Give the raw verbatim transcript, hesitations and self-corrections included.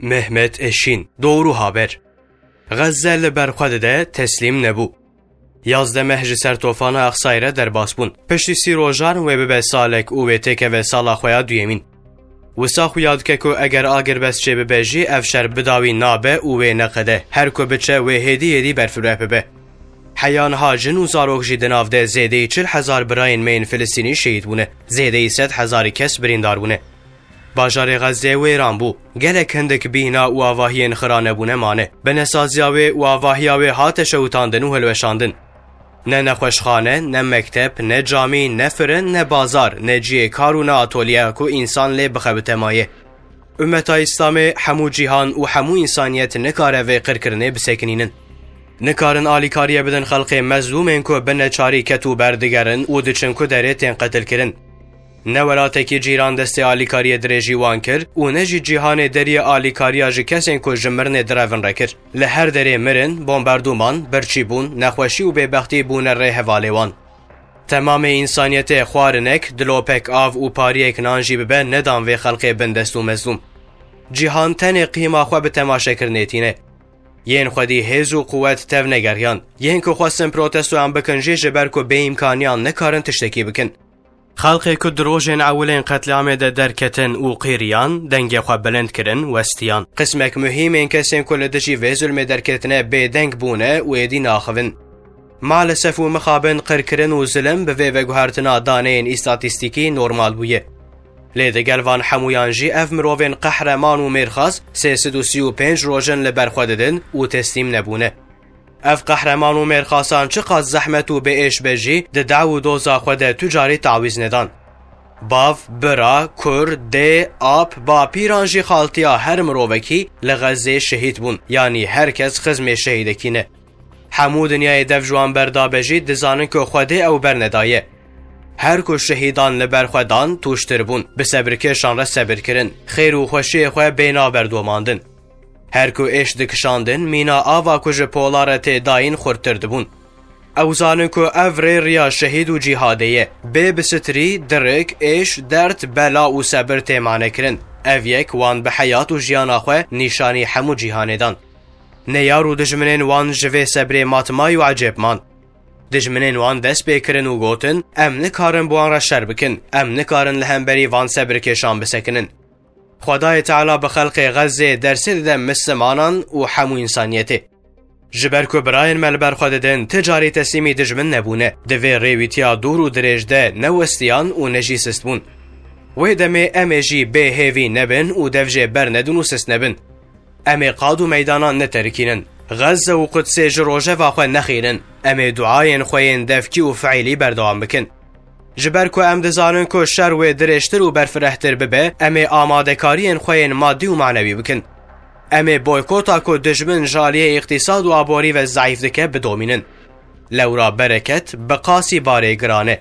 Mehmet Eşîn, Doğru Haber. Xezze li ber xwe dide, teslîm nebû. Yazdeh meh ji ser tofana Aqsayê re derbas bûn. Piştî sî rojan wê bibe salek û wê têkeve sala xwe ya duyemîn. Wisa xuya dike ku eger agirbest çêbibe jî ev şer bi dawî nabe û wê neqede. Her ku biçe wê hêdî hêdî berfireh bibe. Heya niha jin û zarok jî di nav de zêdeyî çil hezar birayên me yên Filistînî şehîd bûne. Zêdeyî sed hezarî kes birîndar bûne. Bajarê Xezzê wêran bû. Gelek hindik bîhna û avahiyên xira nebûne mane. Bi nesaziya wê û avahiya wê hate şewitandin û hilweşandin. Ne nexweşxane, ne mekteb, ne camî, ne firin, ne bazar, ne cihê kar û ne atolye ku însan lê bixebite maye. Ummeta Îslamê, hemû cîhan û hemû însaniyet nikare vê qirkirinê bisekinînin. Nikarin alîkariyê bidin xelqê mezlûmên ku bi neçarî ketûber digerin û diçin ku derê tên qetilkirin. Ne welatekî cîran destê alîkariyê dirêjî wan kir û ne jî cîhanê deriyê alîkariya ji kesên ku ji mirinê direvin re kir. Li her derê mirin, bombardûman, birçîbûn, nexweşî û bêbextî bûne rê hevalê wan. Temamê însaniyetê xwarinek, dilopek av û pariyek nan jî bibe nedan vê xelqê bindest û mezlûm. Cîhan tenê qîma xwe bi temaşekirinê tîne. Yên xwedî hêz û quwet tev negeriyan. Yên ku xwestin protestoyan bikin jî ji ber ku bêîmkaniyan nikarin tiştekî bikin. Xelqê ku di rojên ewilên qetlîamê de derketin û qîriyan, dengê xwe bilind kirin, westiyan. Qismek muhîm ên kesên ku li dijî vê zulmê derketine bêdeng bûne û êdî naxivin. Maalesef û mixabin qirkirin û zilim bi vê veguhertina daneyên îstatîstîkî normal bûye. Lê digel van hemûyan jî ev mirovên qehreman û mêrxas sê sed û sî û pênc roj in li ber xwe didin û teslîm nebûne. Ev qehreman û mêrxasan çiqas zehmet û bêêş be jî di daw û doza xwe de tu carî tawîz nedan. Bav, bira, kur, dê, ap, bapîran jî xaltiya her mirovekî li Xezzê şehîd bûn, yanî her kes xizmê şehîdekî ne. Hemû dinyayê dev ji wan berdabe jî dizanin ku Xwedê ew bernedaye. Her ku şehîdan li ber xwe dan, tûştir bûn, bi sebirkêşan re sebir kirin, xêr û xweşiyê xwe bê nav berdomandin. Her ku êş dikişandin, mîna ava ku ji pola re tê dayîn xurttir dibûn. Ew zanin ku ev rê riya şehîd û cîhadê ye. Bê bisitirî, dirik, êş, derd, bela û sebir tê manekirin. Ev yek wan bi heyat û jiyana xwe nîşanî hemû cîhanê dan. Neyar û dijminên wan ji vê sebrê matmay û ecêb man. Dijminên wan dest pê kirin û gotin, "Em nikarin bi wan re şer bikin, em nikarin li hemberî van sebirkêşan bisekinin." Xwedayê Teala bi xelqê Xezzê dersê dide mislimanan û hemû însaniyetê. Ji ber ku birayên me li ber xwe didin, ti carî teslîmî dijmin nebûne. Di vê rêwîtiya dûr û dirêj de ne westiyan û ne jî sist bûn. Wê demê em ê jî bê hêvî nebin û dev jê bernedin û sist nebin. Em ê qad û meydanan neterikînin. Xezze û Qudsê ji rojeva xwe nexînin. Em ê duayên xwe yên devkî û fiîlî berdewam bikin. Ji ber ku em dizanin ku şer wê dirêjtir û berfirehtir bibe, em ê amadekariyên xwe yên madî û manewî bikin. Em ê boykota ku dijmin ji aliyê îqtîsad û aborî ve zeîf dike bidomînin. Lewra bereket bi qasî barê giran e.